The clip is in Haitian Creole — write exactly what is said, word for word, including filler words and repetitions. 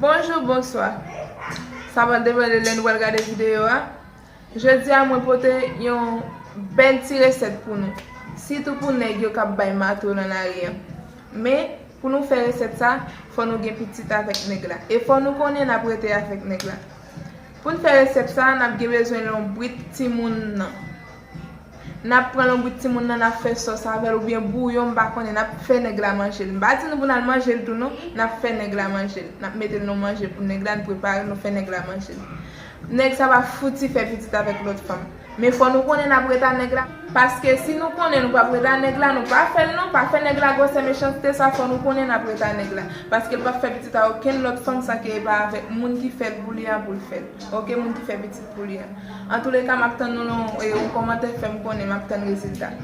Bonjou, bonswa. Sa va depann de lè nou pral gade videyo a. Jodi a, mwen pote yon bèl ti resèt pou nou. Sitou pou nèg yo k ap bay mato nan lari a. Men, pou nou fè resèt sa, fò nou gen pitit avèk nèg la. E fò nou konnen n ap rete avèk nèg la. Pou n fè resèt sa, n ap gen bezwen lonbrit timoun nan. N ap pran lonbrit timoun nan, n ap fè sòs avè l oubyen bouyon, m pa konnen, n ap fè nèg la manje l. M pa di nou pou n al manje l tou non, n ap fè nèg la manje l. N ap mete l nan manje pou nèg la, n prepare l, nou fè nèg la manje l. Nèg sa pa fouti fè pitit avèk lòt fanm. Men fò nou konnen n ap ret a nèg la. Paske si nou konnen nou p ap ret a nèg la, nou pa fè l non, pa fè nèg la gwosè mechanste sa, fò nou konnen n ap ret a nèg la. Paske l p ap fè pitit a okenn lòt fanm san ke e pa avèk moun ki fè l pou li a pou l fè l. Oke, moun ki fè pitit pou li a. Antouleka, m ap tann nou nan yon, e, yon kòmantè, fè m konnen, m ap tann rezilta.